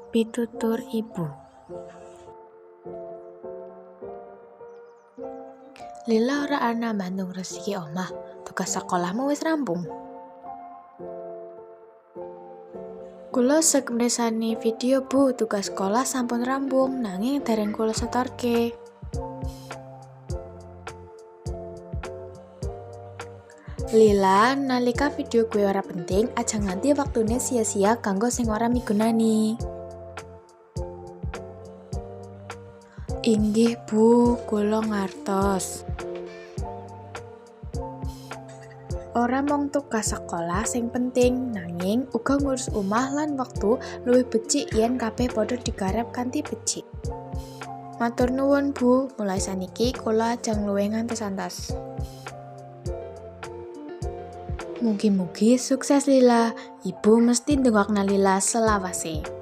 Pitutur ibu. Lila ora ana mbantu ngresiki omah, tugas sekolahmu wis rampung. Kula sek mresani video, Bu, tugas sekolah sampun rampung nanging dereng kula setorke. Lila, nalika video kuwi ora penting, aja nganti waktune sia-sia kanggo sing ora migunani. Inggih, Bu, kula ngartos. Ora mung tugas sekolah sing penting, nanging uga ngurus omah lan wektu luwih becik yen kabeh padha digarap kanthi becik. Matur nuwun, Bu, mulai saniki kula ajeng luwih ngantos-antos. Mugi-mugi sukses, Lila. Ibu mesti ndongakna Lila selawase.